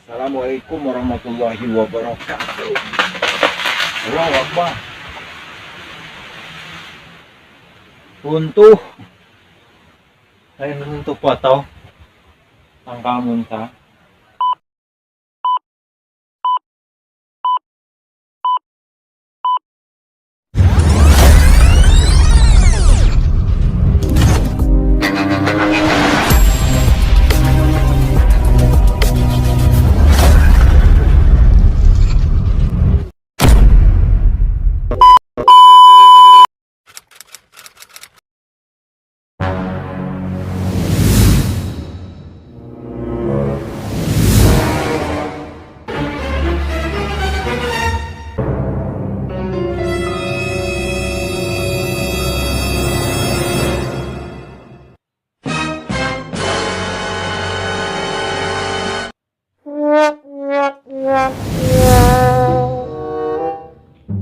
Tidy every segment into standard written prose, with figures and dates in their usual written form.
Assalamualaikum warahmatullahi wabarakatuh. Allahu Akbar. Runtuh. Lain runtuh foto. Tangkal muntah.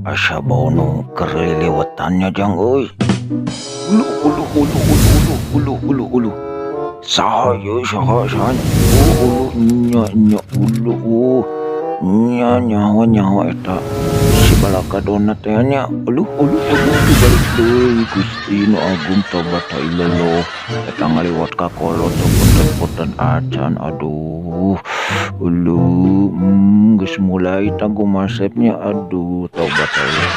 Asa bau nu keur liliwetan nya, Jang, euy. Ulu ulu ulu ulu ulu ulu ulu ulu. Saha ieu, saha, saha? Oh, ulu nya nya ulu, oh. Nya nyaho nyaho eta si Balagadona teh nya. Uluh uluh uluh, dibalik deui. Gusti nu agung, tobat ha ilallah, eta ngaliwat ka kolot teu punten-punten acan. Aduh, uluh, geus mulai tah gumasepnya. Aduh, tobat Allah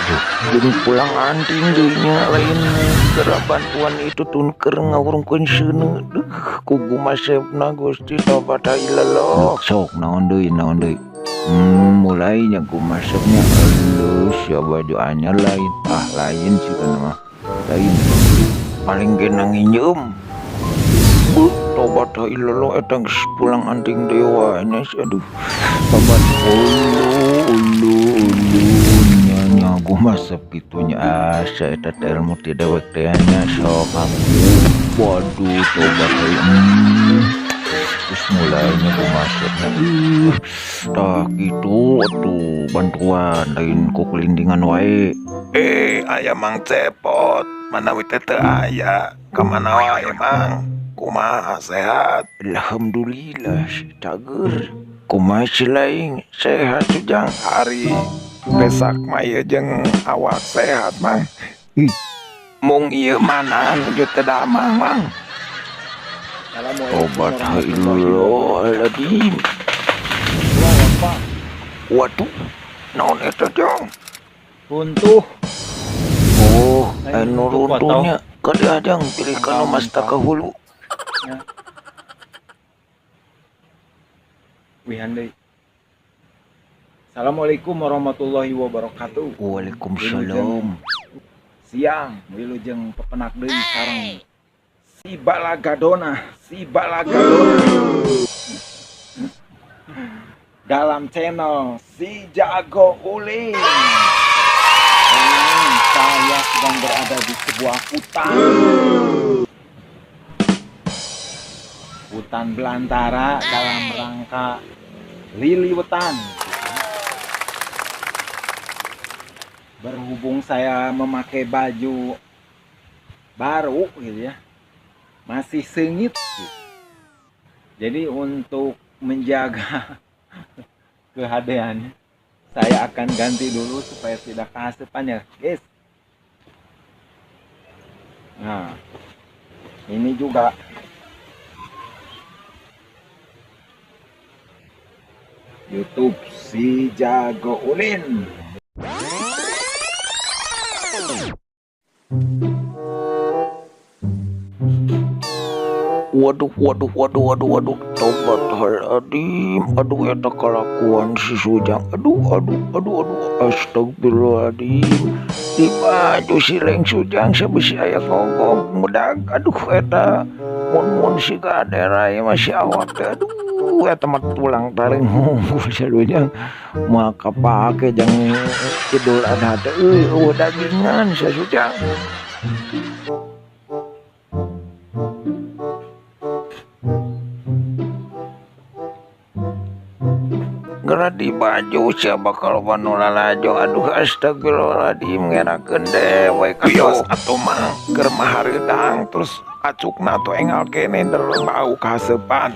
tuh jeung pulang anting deui nya, lain keur bantuan itu tun, keur ngawurungkeun seuneu. Duh, ku gumasepna. Gusti, tobat ha ilallah. Sok naon deui, naon deui? Mulainya gumasepnya. Aduh, sia baju anyar lain, ah, lain sih kan mah, lain paling ge nginjeum. Buh, tobat ha ilallah, eta geus pulang anting deui wae nya. Aduh, tobat, ulu ulu ulu, nya nya gumasep kitu nya. Asa eta teh ilmu ti dewek teh nya. Sok aku, waduh, tobat, terus mulainya gumasepnya. Ih, tah kitu atuh, bantuan lain ku kelindingan wae. Eh, aya Mang Cepot, manawi teh teu aya. Ka mana wae, Mang? Kumaha, sehat? Alhamdulillah, cager. Kumaha si laing, sehat, Ujang? Ari pesak mah ieu jeung awak sehat, Mang. Ih. Mung ieu mana nuju teu damang, Mang. Assalamualaikum Tobat ha warahmatullahi illallahaladzim. Allahu Akbar. Waduh, naon eta, Jang? Runtuh. Oh, Lain anu runtuh foto. runtuhnya kali ajang pilih kana Tangkal masta muntah. ka hulu. Ya. Wihan deui. Assalamualaikum warahmatullahi wabarakatuh. Waalaikumsalam. Siang, wilujeng pepenak deui sareng si Balagadona, si Balagadona. Dalam channel Si Jago Ulin. Ini saya sedang berada di sebuah hutan. Hutan belantara dalam rangka liliwetan. Berhubung saya memakai baju baru gitu ya, masih sengit gitu. Jadi untuk menjaga kehadeannya, saya akan ganti dulu supaya tidak kehasepan ya, guys. Nah, ini juga YouTube Si Jago Ulin. Waduh, waduh, waduh, waduh, waduh, tobat adim. Aduh, eta kelakuan si Sujang. Aduh, aduh, aduh, aduh, astagfirullahaladzim. Di baju si Leng Sujang sabisi aya gogog mudag. Aduh, eta mun mun si gadera masih awak teh. Aduh, eta mah tulang taring si Sujang moal kapake jang Idul Adha teh euy, eueuh dagingan si Sujang. Geura di baju sia bakal nu lalajo. Aduh, astagfirullahaladzim, ngerakeun dewek. Wios atuh, Mang, keur mahareudang terus acukna tuh engal kene der bau kasepan.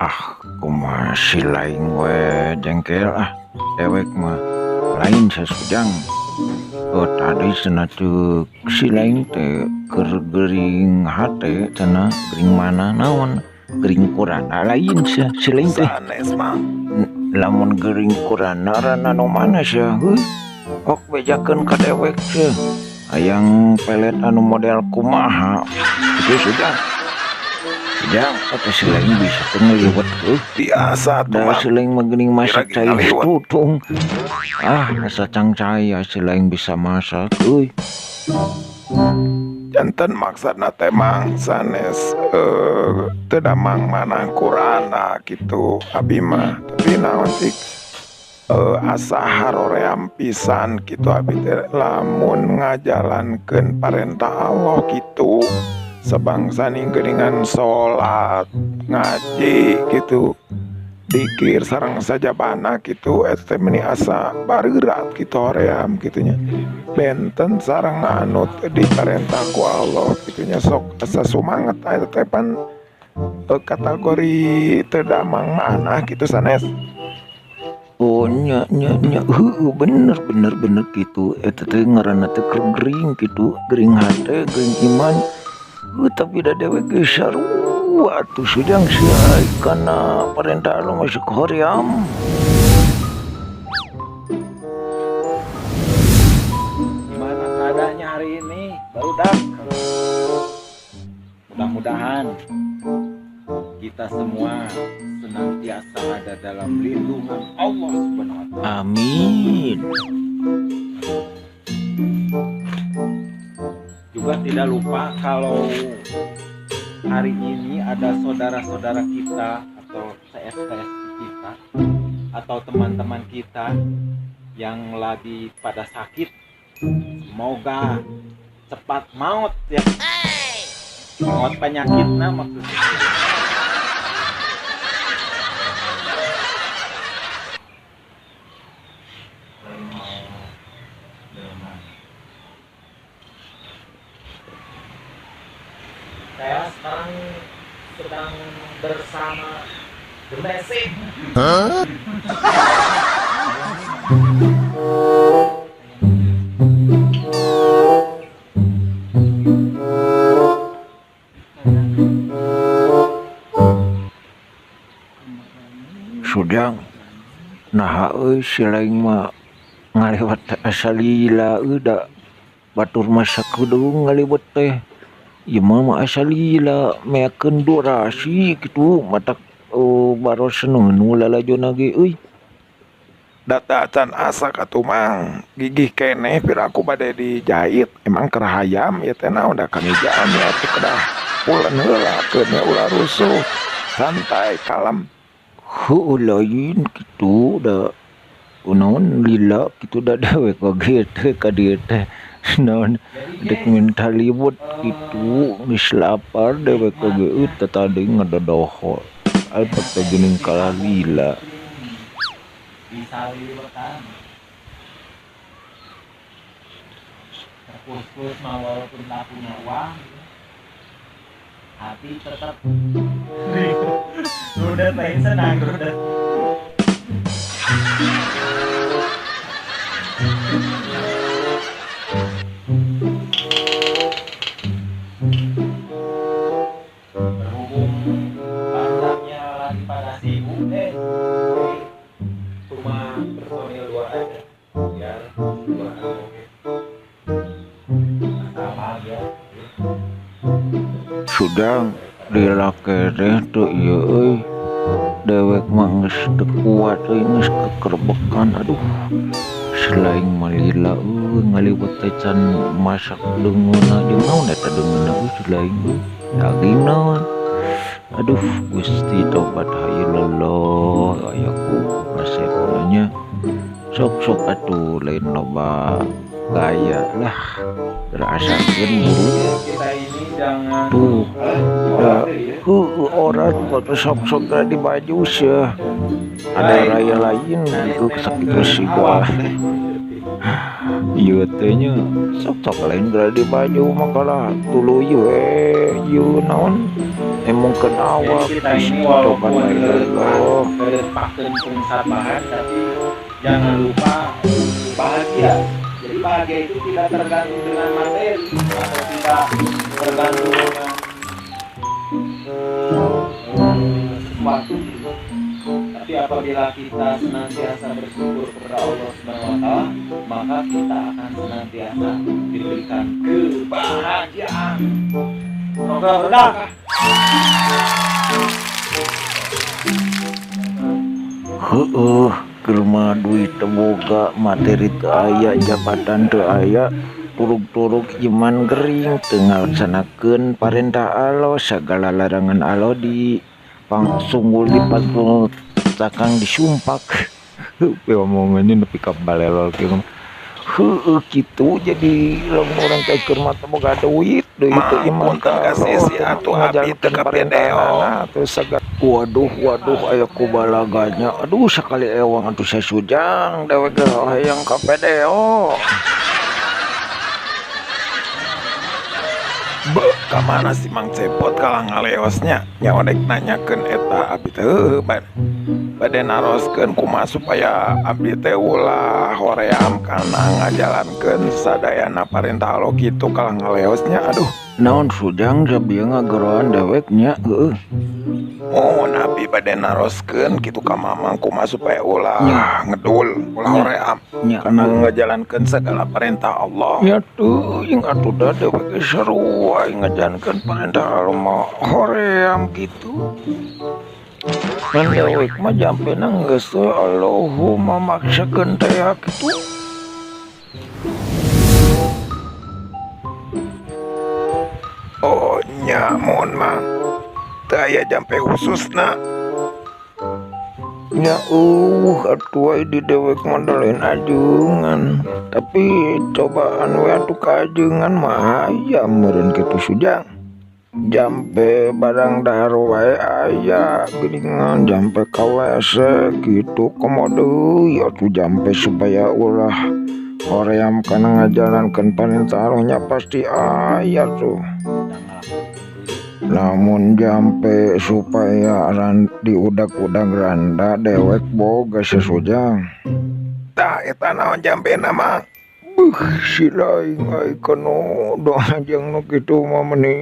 Ah, kumaha si lain we jengkel ah, dewek mah lain sasujang. Oh tadi cenah ceuk si lain teh keur gering hate cenah gering mana naon gering kurana lain sia si lain teh. Sanes Mang. Lamun gering kurana rana nu mana sia heuh. Ok bejakeun ka dewek sia. Hayang pelet anu model kumaha itu sudah. Ujang, eta si lain bisa teu ngaliwet heuh. Biasa tuh Da Mang. si lain mah geuning masak Kira-kira cai ngaliwet. tutung. Ah, asa cangcai si lain bisa masak euy. Janten maksudna teh Mang sanes teu damang manah kurana kitu abi mah. Tapi naon cik asa haroream pisan kitu abi teh lamun ngajalankeun parentah Allah kitu. Sebangsa geuningan salat, ngaji gitu, dikir sareng sajabana gitu, eta teh meuni asa bareurat kitu hoream kitu nya. Benten sareng anu teu diparentah ku Allah kitu nya sok asa sumanget eta teh pan kategori teu damang manah kitu sanes. Oh nya nya nya heueuh bener bener bener kitu eta teh ngaranna teh keur gering kitu, gering hate, gering iman. Tapi da dewek geus sarua atuh sujang sia kana parentah Allah masuk hoream. Gimana keadaannya hari ini? Barudak. Mudah-mudahan kita semua senantiasa ada dalam lindungan Allah Subhanahu wa Ta'ala. Amin. Juga tidak lupa kalau hari ini ada saudara-saudara kita atau CS-CS kita atau teman-teman kita yang lagi pada sakit, semoga cepat maut ya. Maut penyakitnya maksudnya. Saya sekarang sedang bersama Demesing. Huh? Sujang, naha euy si lain mah ngaliwat asa lila euy da batur masak kudu ngaliwat teh. Ieu mah asa lila meakeun durasi kitu matak baros nu lalajona ge euy. Data can asak atuh Mang, gigih keneh piraku bade dijahit emang keur hayam ieu teh naon da kamijaan ya atuh kedah pulen heula keun nya ulah rusuh. Santai kalem. Heueuh lain kitu da naon lila kitu da dewek oge teh ka dieu teh. Naon dek minta libut kitu geus lapar dewek oge euy teh tadi ngadodoho. Alpat teh geuning kalah lila. Bisa liwetan. Terkus-kus mah walaupun tak punya uang, hati tetap rudet lain senang rudet. Berhubung pasarnya lagi pada sibuk deh, cuma personil 2 aja, biar 2 oke. Sama ya. Sudang dilakere teu ieu euy. Dewek mah geus teu kuat euy, geus kekerbekan aduh. Selain mah lila euy ngaliwet teh can masak deungeunna jeung naon eta deungeunna euy selain euy. Daging naon. Aduh Gusti tobat hayyullah aya ku resepna nya. Sok-sok atuh lain loba gaya lah berasakeun buru. Kita ini jangan tuh da heueuh orat sok-sok di baju sia. Ada raya lain gitu sakitu siga. Ieu teh nya sok-sok lain di baju makalah tuluy we ieu naon. ngomongkeun Jadi awak kita ini Gusti walaupun tobat ngerepakeun sabahan, tapi jangan lupa bahagia. Jadi bahagia itu tidak tergantung dengan materi atau tidak tergantung dengan sesuatu. Tapi apabila kita senantiasa bersyukur kepada Allah Subhanahu wa Ta'ala, maka kita akan senantiasa diberikan kebahagiaan. Semoga berkah. Heeh, keur mah duit teu boga, materi teu aya, jabatan teu aya, turug-turug iman gering teu ngalaksanakeun parentah Allah, sagala larangan Allah di pangsunggul dipantul takang disumpak. Heuh, omongannya nepi ka balelol kieu. Heueuh kitu jadi lamun urang teh keur mah teu boga duit, duit teu iman Punten ka ka Allah, sisi teu atuh abi teu ngajalankeun ka video. parentahna teu sagala. Waduh waduh aya kubalaganya. Aduh sakali ewang atuh sasujang dewek ge hayang ka video. Be, ka mana si Mang Cepot kalah ngaleosnya? Nyawa dek nanyakeun eta abi teh heueuh bade naroskeun kumaha supaya abdi teh ulah hoream kana ngajalankeun sadayana parentah Allah kitu kalah ngaleosnya. Aduh. Naon sujang sabieu ngageroan dewek nya heueuh. Oh, nabi bade naroskeun kitu ka Mamang kumaha supaya ulah ngedul, ulah hoream kana ngajalankeun segala perintah Allah. Nya teuing atuh da dewek ge sarua ngajalankeun parentah Allah mah hoream kitu. Ngan dewek mah jampena geus we Allahumma maksakeun teh kitu. Oh nya mun Mang. Teu aya jampe khususna. Nya atuh ai di dewek mah da lain ajengan. Tapi cobaan we atuh ka ajengan mah aya meureun kitu sujang. Jampe barang dahar wae aya geuningan jampe ka WC kitu komo deui atuh jampe supaya ulah hoream kana ngajalankeun parentah Allah nya pasti aya tuh. Lamun jampe supaya diudag-udag randa dewek boga sesujang. Tah eta naon jampena Mang? Beuh si laing ai kanu doa jeung nu kitu mah meuni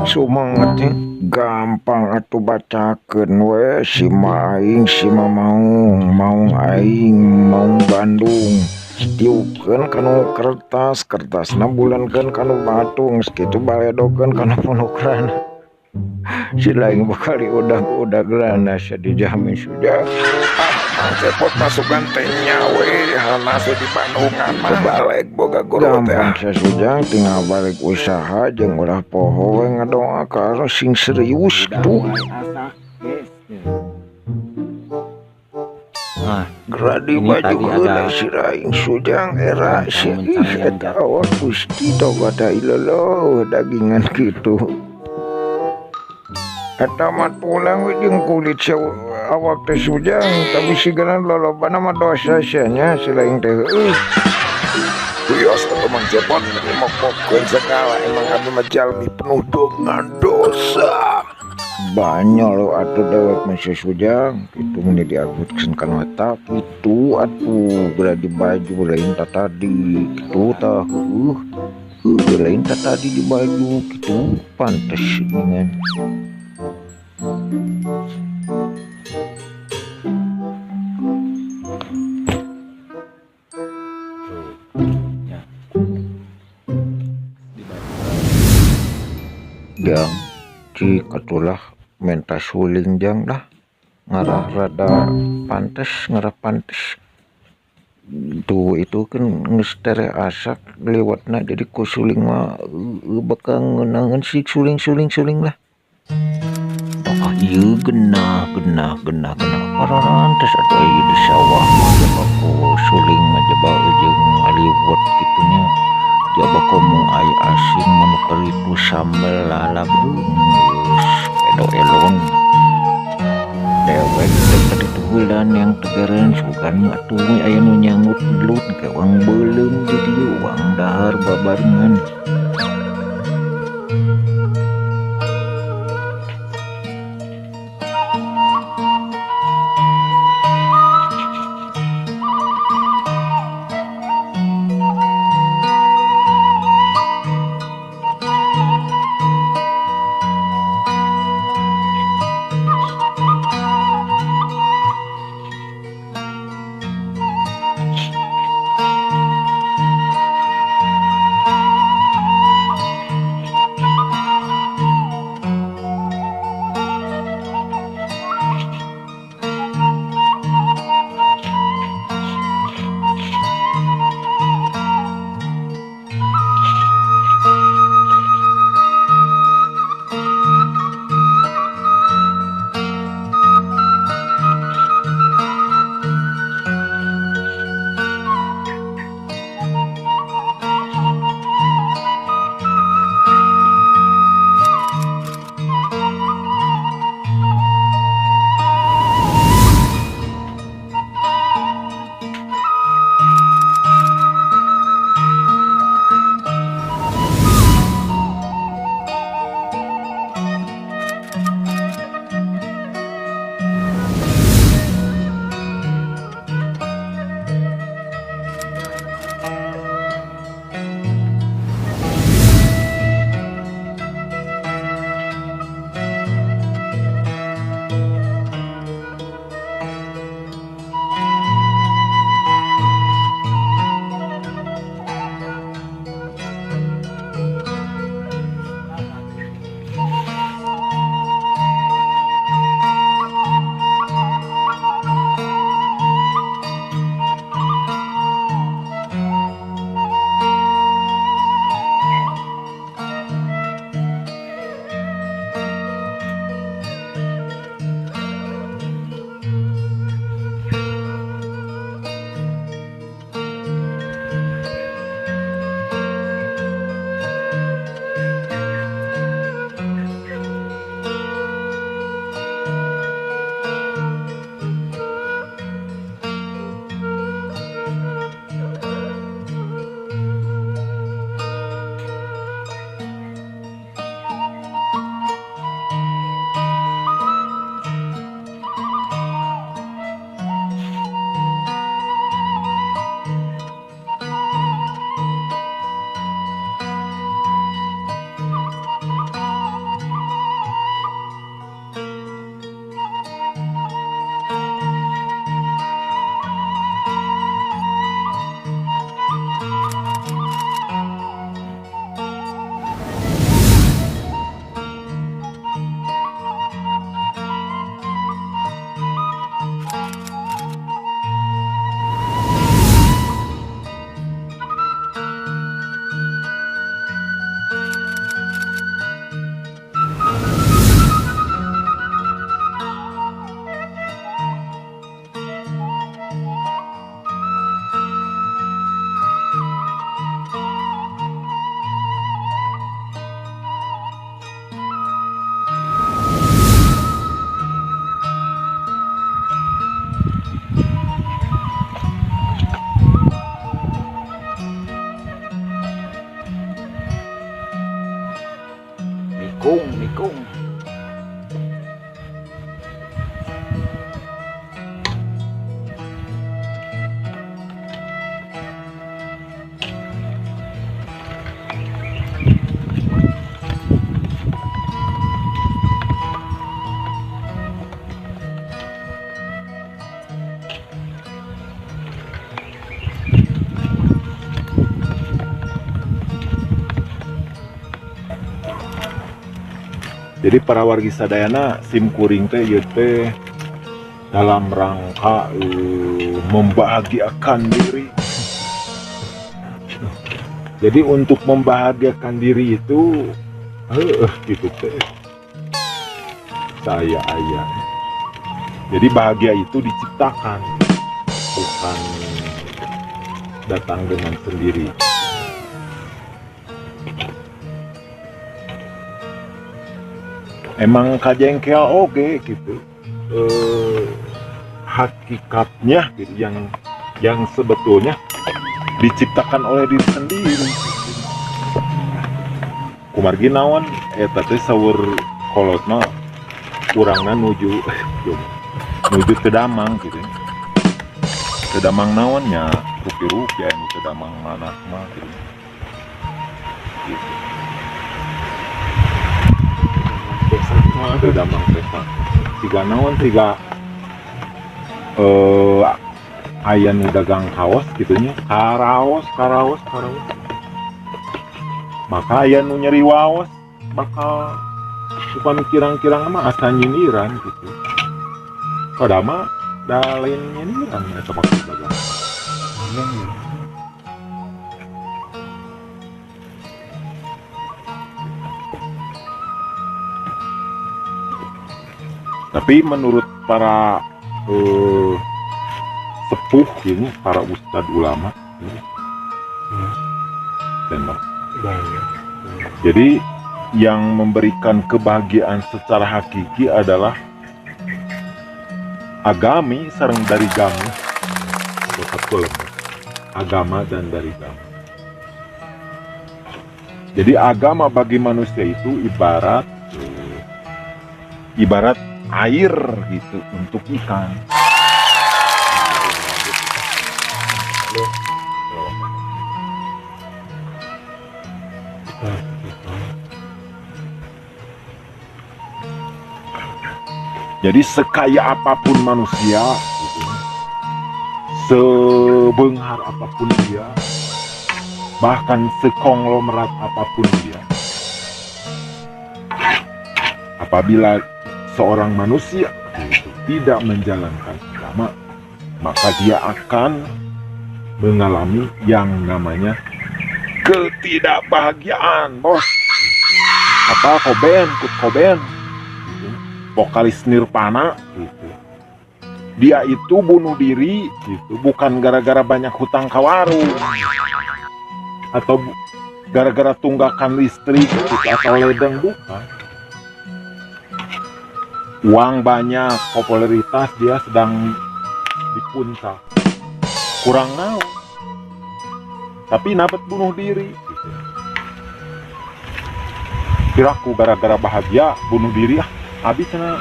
sumanget nya. Gampang atuh bacakeun we si ma aing si ma maung, maung aing maung Bandung. Tiupkeun kanu kertas, kertasna bulankeun kanu batu, geus kitu baledokeun kanu punukran. Si laing bakal diudag-udag randa sia dijamin sudah. Ah, Mang Cepot masukan teh nyawe halna di Bandungan mah balik boga guru teh. Gampang sasujang tinggal balik usaha jeung ulah poho we ngadoa ka Allah sing serius tuh. Nah, Geradi ini baju tadi heula ada si raing sujang era si mencang-mencang yang eta jatuh. awak Gusti tobat ilallah dagingan kitu. Eta mah tulang we jeung kulit awak teh sujang tapi sigana lolobana mah dosa sia nya si laing teh heueuh. Wios atuh Mang Cepot mopokeun segala emang abdi mah jalmi penuh dengan dosa. Banyol atuh dewek mah si sujang kitu mun diagutkeun kana otak kitu atuh geura di baju lain ta tadi kitu tah heueuh. Heueuh lain ta tadi di baju kitu pantes dengan. Jang cik atulah menta suling jang dah ngarah rada pantes ngarah pantes tuh itu kan geus tere asak lewatna jadi ku suling mah bakal ngeunangeun si suling suling suling lah. Oh ieu genah genah genah genah parantes atuh ieu di sawah mah jaba ku suling mah jaba jeung ngaliwet kitu nya jaba komo ai asin mah nu itu sambel lalap geus pedo elon dewek teh tadi bulan yang tegeran sugan atuh aya nu nyangut belut ke wang beuleum di dieu wang dahar babarengan. Jadi para wargi sadayana, sim kuring teh ieu teh dalam rangka membahagiakan diri. Jadi untuk membahagiakan diri itu gitu teh. Saya ayah. Jadi bahagia itu diciptakan, bukan datang dengan sendiri. Emang kajengkel oge gitu. Hakikatnya gitu, yang sebetulnya diciptakan oleh diri sendiri. Kumargi naon eta teh saur kolotna urangna nuju nuju teu damang gitu. Teu damang naon nya rupi-rupi anu teu damang manah mah gitu. Gitu. Teu damang teh siga naon siga aya nu dagang kaos gitu nya, karaos karaos karaos, maka aya nu nyeri waos bakal upami kirang-kirang mah asa nyindiran gitu. Padahal mah da lain nyindiran eta mah dagang. Tapi menurut para sepuh ini, para ustadz ulama ini, dan Banyak. Jadi yang memberikan kebahagiaan secara hakiki adalah agami sareng dari gama. Agama dan dari gama. Jadi agama bagi manusia itu ibarat air gitu untuk ikan. Jadi sekaya apapun manusia, gitu, sebenghar apapun dia, bahkan sekonglomerat apapun dia, apabila seorang manusia itu tidak menjalankan agama, maka dia akan mengalami yang namanya ketidakbahagiaan, bos. Apa Cobain, Kurt Cobain, gitu, vokalis Nirvana, gitu. Dia itu bunuh diri, gitu, bukan gara-gara banyak hutang ka warung atau gara-gara tunggakan listrik, gitu, atau ledeng, bukan. Uang banyak, popularitas dia sedang di puncak, kurang naon, tapi dapat bunuh diri. Gitu. Kiraku gara-gara bahagia bunuh diri, ah, habis cenah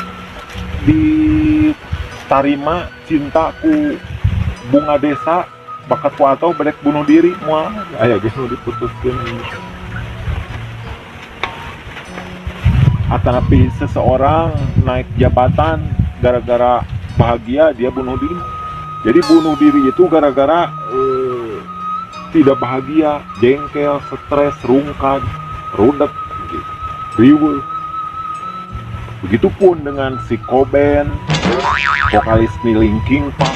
ditarima cintaku bunga desa bakat ku atau bedek bunuh diri moal aya geus nu diputuskeun. Atanapi seseorang naik jabatan gara-gara bahagia dia bunuh diri. Jadi bunuh diri itu gara-gara tidak bahagia, jengkel, stres, rungkad, rudet, gitu, riweuh. Begitupun dengan si Cobain, vokalis Linkin Park,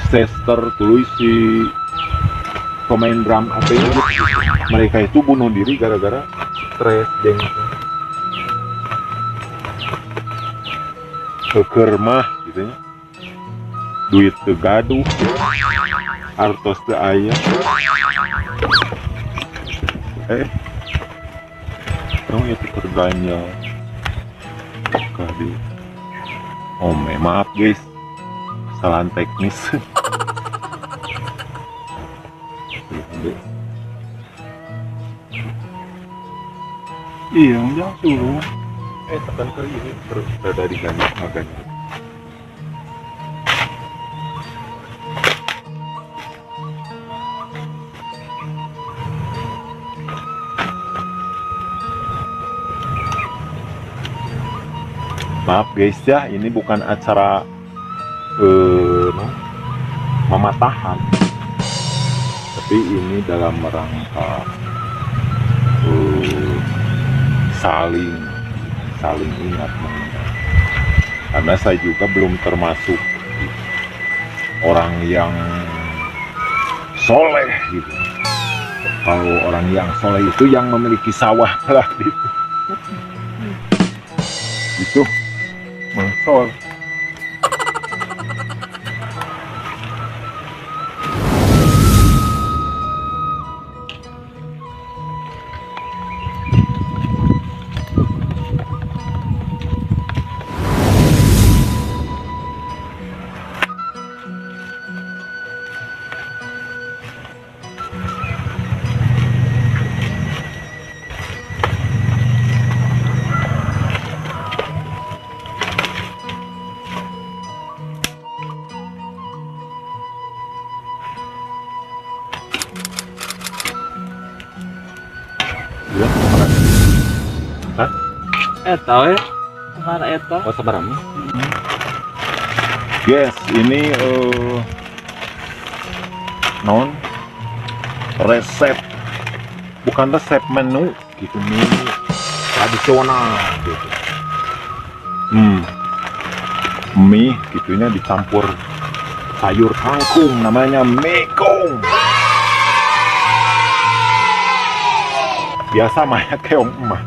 Chester, tuluy si pemain drum Avenged. Mereka itu bunuh diri gara-gara stres, jengkel. Keker mah gitu ya. Duit teu gaduh, artos teu aya. Oh itu terganjal. Kadi. Oh, maaf guys, kesalahan teknis. Iya, jangan suruh. Tekan ke ini terus ada diganti makanya. Maaf guys ya, ini bukan acara no, mematahan, tapi ini dalam rangka Saling saling ingat mengingat. Karena saya juga belum termasuk orang yang soleh gitu. Kalau orang yang soleh itu yang memiliki sawah lah gitu. Itu mengsol. Iya, hah? Eta we. Kemana eta? Oh, sabarang. Yes, ini non resep, bukan resep, menu gitu, menu tradisional gitu. Mie gitunya dicampur sayur kangkung, namanya mekong. Biasa mah ya keong emas.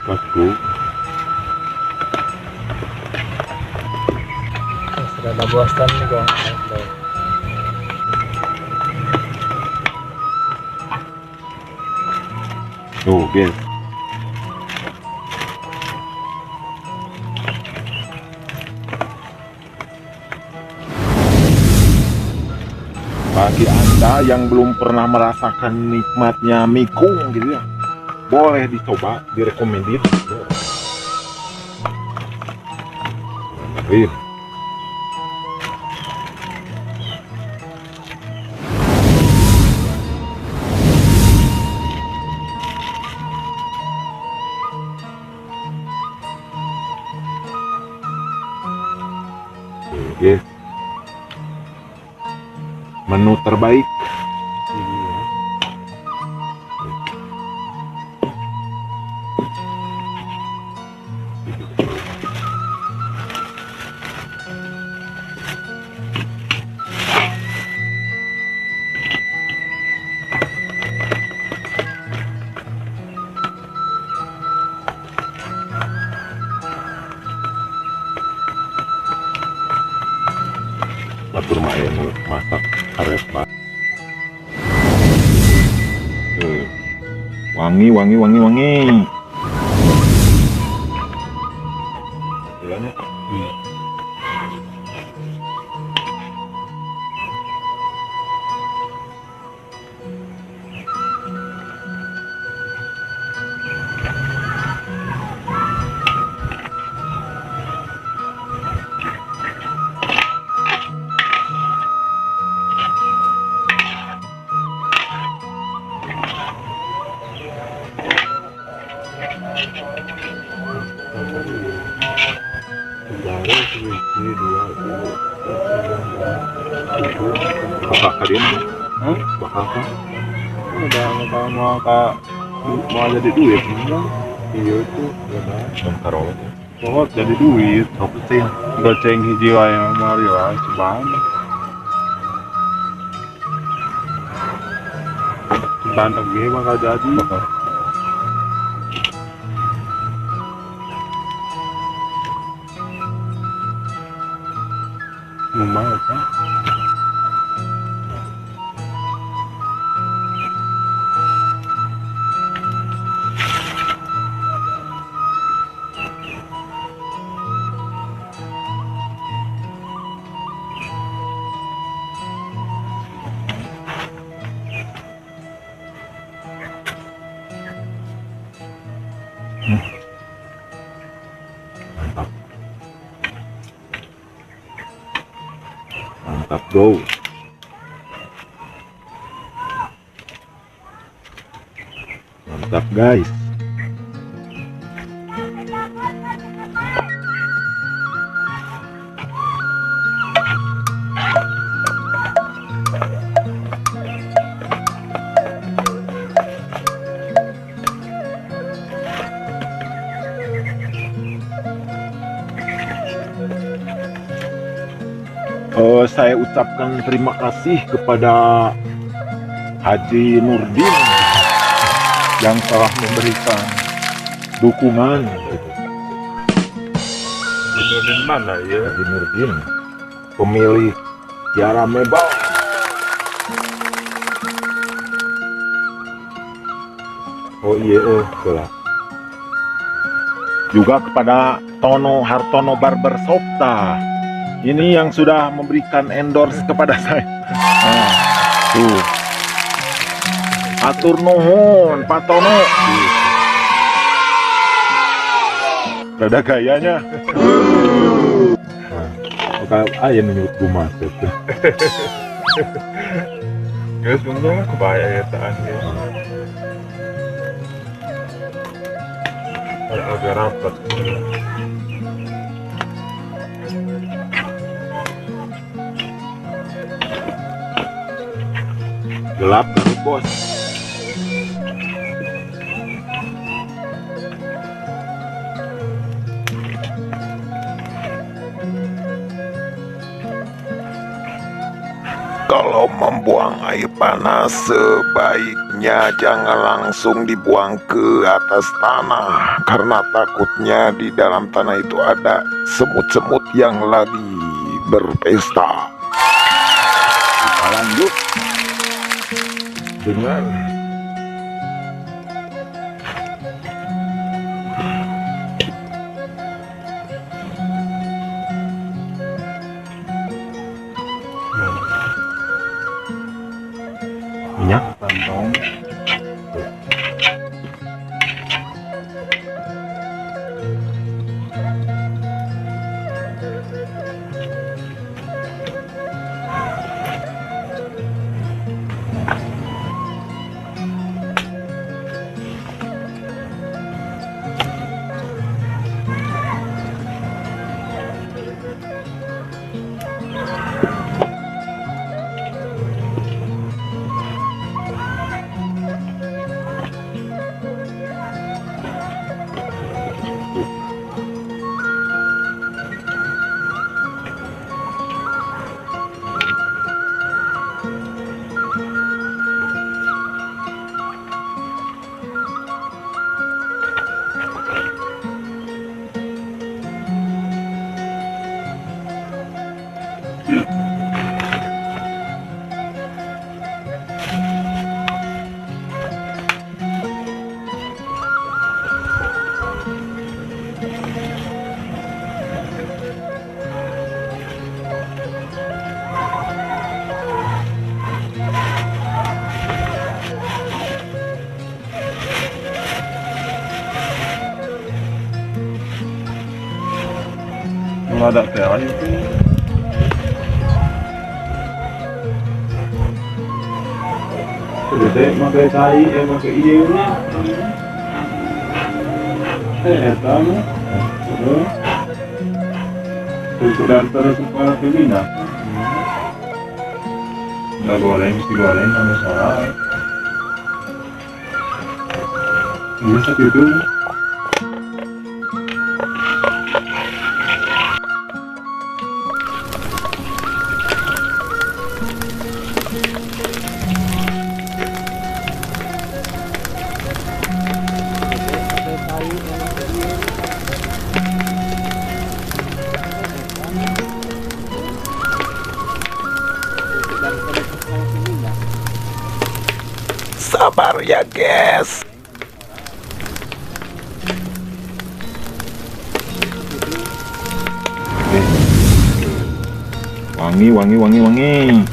Kaku. Sudah ada bosan nih kok. Tuh, guys. Bagi Anda yang belum pernah merasakan nikmatnya mikung gitu ya, boleh dicoba, direkomendin. Tuh, guys. Menu terbaik. Batur mah aya nu masak karet. Wangi wangi wangi wangi. Gilanya. Bakal kalian? Hah? Bakal kan? Udah bakal mau mau jadi duit enggak? Iya itu udah. Bentar oleh. Pokok jadi duit. Apa sih? Goceng hiji wae mari wae ceban. Ceban oge bakal jadi. Bakal. Ngomong apa? Mantap. Mantap, bro. Mantap, guys. Saya ucapkan terima kasih kepada Haji Nurdin yang telah memberikan dukungan. Haji Nurdin mana ya? Haji Nurdin, pemilik Tiara Mebel. Oh iya, lah. Juga kepada Tono Hartono Barbershop. Ini yang sudah memberikan endorse kepada saya. Nah, tuh. Atur nuhun, Pak Tono. Rada gayanya. Nah, kalau aya nu nyebut kumaha teh. Geus bener kebaya ya taan ge. Agak rapat. Gelap Garut bos. Kalau membuang air panas sebaiknya jangan langsung dibuang ke atas tanah, karena takutnya di dalam tanah itu ada semut-semut yang lagi berpesta. Kita lanjut dengan minyak kantong. Ada teh itu. Udah make cai, make ieu nya. Eta mah. Terus untuk terus para femina. Nggak goreng, mesti goreng sama salah. Bisa gitu. Sabar ya guys. Wangi, wangi, wangi, wangi.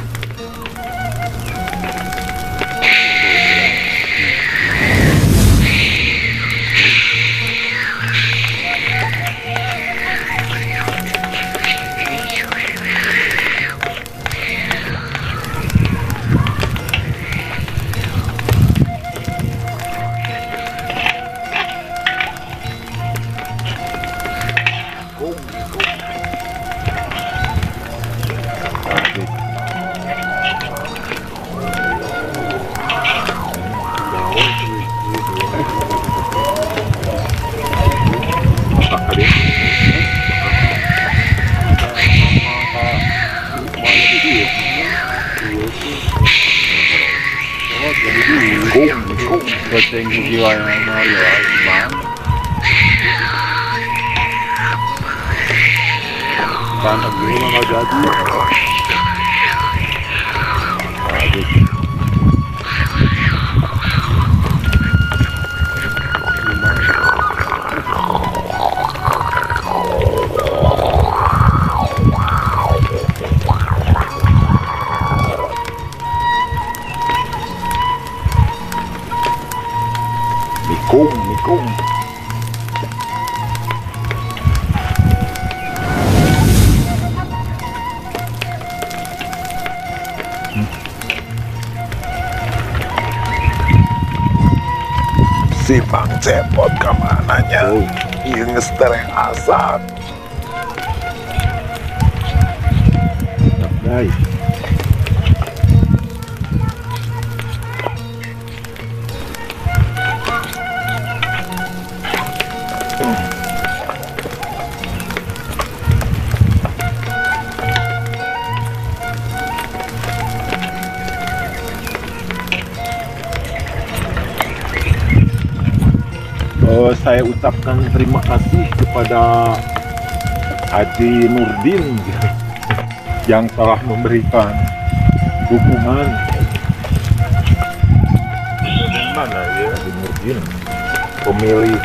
Goceng hiji wae mah ya bang. Mantap gue mah nggak jadi. Aduh. Mikung, mikung. Si Bang Cepot kemananya? Oh. Ieu geus tereh asap. Guys. Saya ucapkan terima kasih kepada Haji Nurdin yang telah memberikan dukungan. Mana ya? Haji Nurdin, pemilik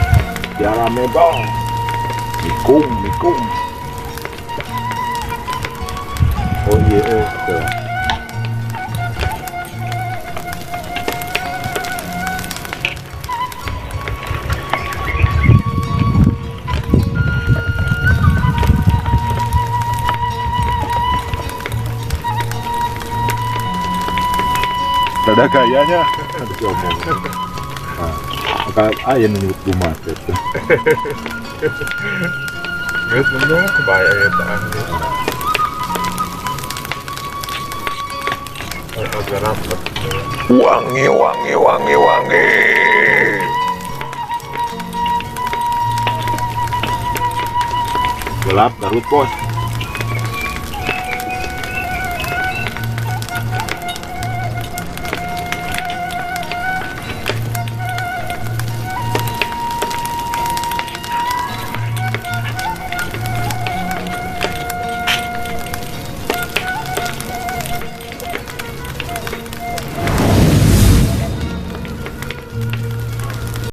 Tiara Mebel. Mikung, mikung. Oh iya, oh. Ada gayanya. Nah, maka aya nu nyebut kumaha teh. Geus bener kebaya eta. Agak rapet. Wangi, wangi, wangi, wangi. Gelap Garut bos.